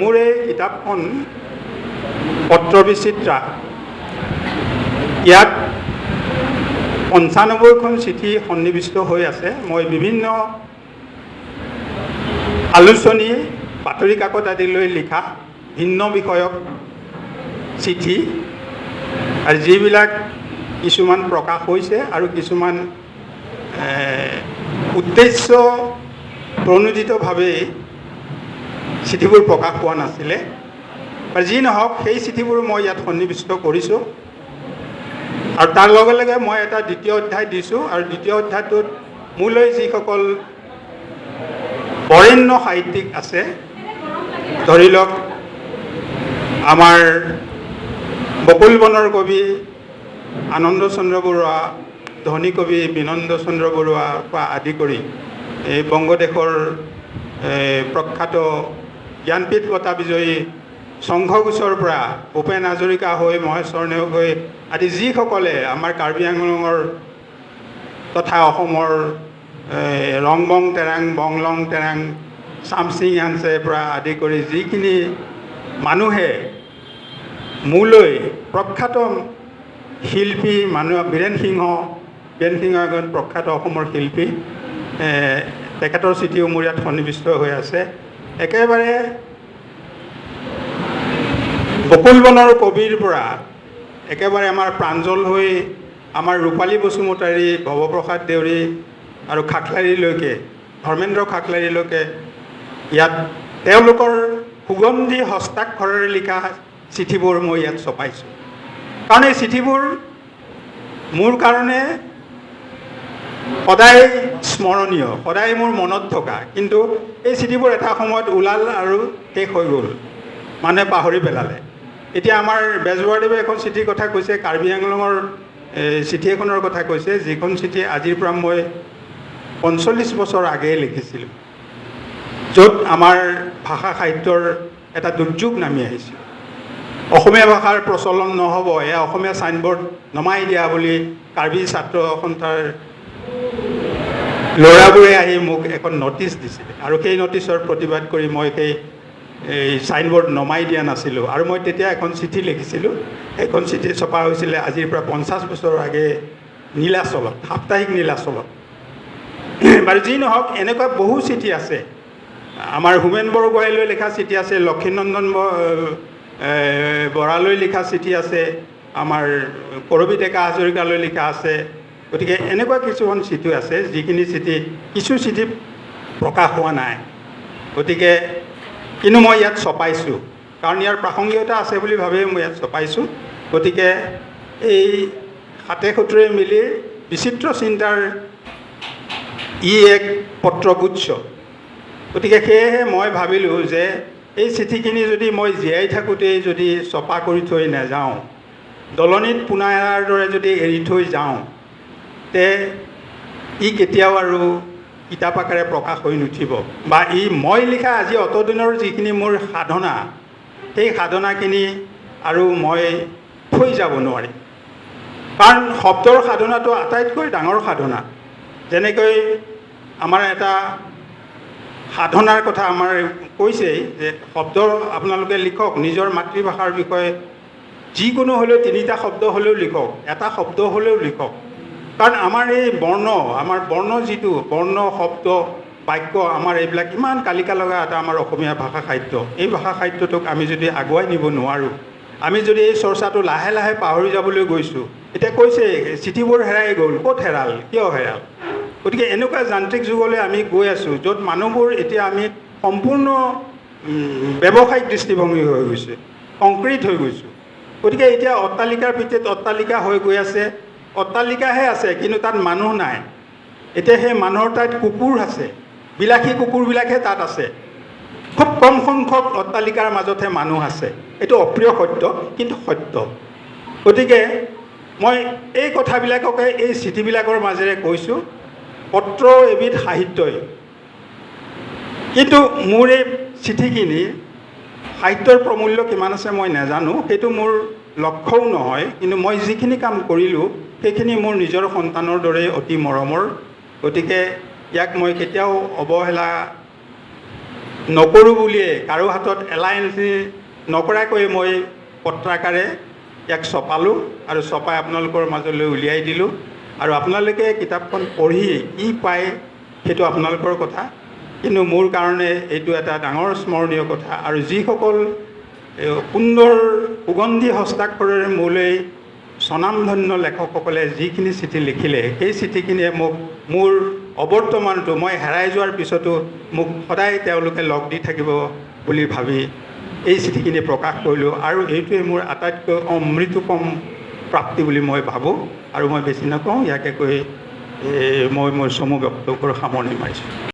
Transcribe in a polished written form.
মোৰ এই কিতাপখন পত্ৰবিচিত্ৰা, ইয়াত ৯৫খন চিঠি সন্নিৱিষ্ট হৈ আছে। মই বিভিন্ন আলোচনী, বাতৰি কাকত আদিলৈ লিখা ভিন্ন বিষয়ক চিঠি, আৰু যিবিলাক কিছুমান প্ৰকাশ হৈছে আৰু কিছুমান উদ্দেশ্য প্ৰণোদিতভাৱেই চিঠিবোৰ প্ৰকাশ পোৱা নাছিলে। আৰু যি নহওক, সেই চিঠিবোৰ মই ইয়াত সন্নিৱিষ্ট কৰিছোঁ। আৰু তাৰ লগে লগে মই এটা দ্বিতীয় অধ্যায় দিছোঁ, আৰু দ্বিতীয় অধ্যায়টোত মোলৈ যিসকল বৰেণ্য সাহিত্যিক আছে, ধৰি লওক আমাৰ বকুল বনৰ কবি আনন্দ চন্দ্ৰ বৰুৱা, ধনী কবি বিনন্দ চন্দ্ৰ বৰুৱাৰ পৰা আদি কৰি এই বংগদেশৰ প্ৰখ্যাত জ্ঞানপীঠ বঁটা বিজয়ী শংখ ঘোষৰ পৰা ভূপেন হাজৰিকা হৈ মহেশ্বৰ নেওগ হৈ আদি যিসকলে আমাৰ কাৰ্বি আংলঙৰ তথা অসমৰ ৰংবং তেৰাং, বংলং তেৰাং, চামচিং হানছেৰ পৰা আদি কৰি যিখিনি মানুহে মোলৈ প্ৰখ্যাত শিল্পী মানুহ বীৰেণ সিংহ, বীৰেণ সিংহ এজন প্ৰখ্যাত অসমৰ শিল্পী, তেখেতৰ চিঠিও মোৰ ইয়াত সন্নিৱিষ্ট হৈ আছে। একেবাৰে বকুল বনৰ কবিৰ পৰা একেবাৰে আমাৰ প্ৰাঞ্জল হৈ আমাৰ ৰূপালী বসুমতাৰী, ভৱপ্ৰসাদ দেউৰী আৰু খাখলাৰীলৈকে, ধৰ্মেন্দ্ৰ খাখলাৰীলৈকে ইয়াত তেওঁলোকৰ সুগন্ধি হস্তাক্ষৰেৰে লিখা চিঠিবোৰ মই ইয়াত ছপাইছোঁ। কাৰণ এই চিঠিবোৰ মোৰ কাৰণে সদায় স্মৰণীয়, সদায় মোৰ মনত থকা। কিন্তু এই চিঠিবোৰ এটা সময়ত ওলাল আৰু শেষ হৈ গ'ল, মানুহে পাহৰি পেলালে। এতিয়া আমাৰ বেজবৰুৱাদেৱে এখন চিঠিৰ কথা কৈছে, কাৰ্বি আংলঙৰ চিঠি এখনৰ কথা কৈছে, যিখন চিঠি আজিৰ পৰা মই ৪৫ বছৰ আগেয়ে লিখিছিলোঁ, য'ত আমাৰ ভাষা সাহিত্যৰ এটা দুৰ্যোগ নামি আহিছিল। অসমীয়া ভাষাৰ প্ৰচলন নহ'ব, এয়া অসমীয়া চাইনবোৰ্ড নমাই দিয়া বুলি কাৰ্বি ছাত্ৰ সন্থাৰ ল'ৰাবোৰে আহি মোক এখন নটিচ দিছিলে, আৰু সেই নটিচৰ প্ৰতিবাদ কৰি মই সেই এই চাইনবোৰ্ড নমাই দিয়া নাছিলোঁ। আৰু মই তেতিয়া এখন চিঠি লিখিছিলোঁ, সেইখন চিঠি ছপা হৈছিলে আজিৰ পৰা ৫০ বছৰৰ আগে নীলাচলত, সাপ্তাহিক নীলাচলত। বাৰু যি নহওক, এনেকুৱা বহু চিঠি আছে। আমাৰ হোমেন বৰগোহাঁইলৈ লিখা চিঠি আছে, লক্ষীনন্দন বৰালৈ লিখা চিঠি আছে, আমাৰ কৰবী ডেকা হাজৰিকালৈ লিখা আছে। গতিকে এনেকুৱা কিছুমান চিঠি আছে, যিখিনি চিঠি, কিছু চিঠি প্ৰকাশ হোৱা নাই। গতিকে কিন্তু মই ইয়াত ছপাইছোঁ, কাৰণ ইয়াৰ প্ৰাসংগিকতা আছে বুলি ভাবিয়ে মই ইয়াত ছপাইছোঁ। গতিকে এই সাতে সূত্ৰে মিলি বিচিত্ৰ চিন্তাৰ ই এক পত্ৰগুচ্ছ। গতিকে সেয়েহে মই ভাবিলোঁ যে এই চিঠিখিনি যদি মই জীয়াই থাকোঁতেই যদি ছপা কৰি থৈ নাযাওঁ, দলনিত পোনা এৰাৰ দৰে যদি এৰি থৈ যাওঁ, তে ই কেতিয়াও আৰু কিতাপ আকাৰে প্ৰকাশ হৈ নুঠিব। বা ই মই লিখা আজি অতদিনৰ যিখিনি মোৰ সাধনা, সেই সাধনাখিনি আৰু মই থৈ যাব নোৱাৰিম। কাৰণ শব্দৰ সাধনাটো আটাইতকৈ ডাঙৰ সাধনা। যেনেকৈ আমাৰ এটা সাধনাৰ কথা আমাৰ কৈছেই যে শব্দ আপোনালোকে লিখক, নিজৰ মাতৃভাষাৰ বিষয়ে যিকোনো হ'লেও ৩টা শব্দ হ'লেও লিখক, এটা শব্দ হ'লেও লিখক। কাৰণ আমাৰ এই বৰ্ণ, আমাৰ বৰ্ণ যিটো বৰ্ণ, শব্দ, বাক্য, আমাৰ এইবিলাক ইমান কালিকা লগা এটা আমাৰ অসমীয়া ভাষা সাহিত্য। এই ভাষা সাহিত্যটোক আমি যদি আগুৱাই নিব নোৱাৰোঁ, আমি যদি এই চৰ্চাটো লাহে লাহে পাহৰি যাবলৈ গৈছোঁ। এতিয়া কৈছে চিঠিবোৰ হেৰাই গ'ল, ক'ত হেৰাল, কিয় হেৰাল? গতিকে এনেকুৱা যান্ত্ৰিক যুগলৈ আমি গৈ আছোঁ, য'ত মানুহবোৰ এতিয়া আমি সম্পূৰ্ণ ব্যৱসায়িক দৃষ্টিভংগী হৈ গৈছে, কংক্ৰিট হৈ গৈছোঁ। গতিকে এতিয়া অট্টালিকাৰ ভিত্তিত অট্টালিকা হৈ গৈ আছে, অট্টালিকাহে আছে কিন্তু তাত মানুহ নাই। এতিয়া সেই মানুহৰ ঠাইত কুকুৰ আছে, বিলাসী কুকুৰবিলাকহে তাত আছে। খুব কম সংখ্যক অট্টালিকাৰ মাজতহে মানুহ আছে। এইটো অপ্ৰিয় সত্য, কিন্তু সত্য। গতিকে মই এই কথাবিলাককে এই চিঠিবিলাকৰ মাজেৰে কৈছোঁ। পত্ৰ এবিধ সাহিত্যই, কিন্তু মোৰ এই চিঠিখিনি সাহিত্যৰ প্ৰমূল্য কিমান আছে মই নাজানো, সেইটো মোৰ লক্ষ্যও নহয়। কিন্তু মই যিখিনি কাম কৰিলোঁ সেইখিনি মোৰ নিজৰ সন্তানৰ দৰেই অতি মৰমৰ। গতিকে ইয়াক মই কেতিয়াও অৱহেলা নকৰোঁ বুলিয়ে, কাৰো হাতত এলায়েন্স নকৰাকৈ মই পত্ৰাকাৰে ইয়াক ছপালোঁ আৰু ছপাই আপোনালোকৰ মাজলৈ উলিয়াই দিলোঁ। আৰু আপোনালোকে কিতাপখন পঢ়ি কি পায় সেইটো আপোনালোকৰ কথা, কিন্তু মোৰ কাৰণে এইটো এটা ডাঙৰ স্মৰণীয় কথা। আৰু যিসকল সুন্দৰ সুগন্ধি হস্তাক্ষৰেৰে মোলৈ স্বনামধন্য লেখকসকলে যিখিনি চিঠি লিখিলে, সেই চিঠিখিনিয়ে মোক মোৰ অবৰ্তমানটো, মই হেৰাই যোৱাৰ পিছতো মোক সদায় তেওঁলোকে লগ দি থাকিব বুলি ভাবি এই চিঠিখিনি প্ৰকাশ কৰিলোঁ। আৰু এইটোৱে মোৰ আটাইতকৈ অমৃতোপম প্ৰাপ্তি বুলি মই ভাবোঁ। আৰু মই বেছি নকওঁ, ইয়াকে কৈ মই মোৰ চমু বক্তব্যৰ সামৰণি মাৰিছোঁ।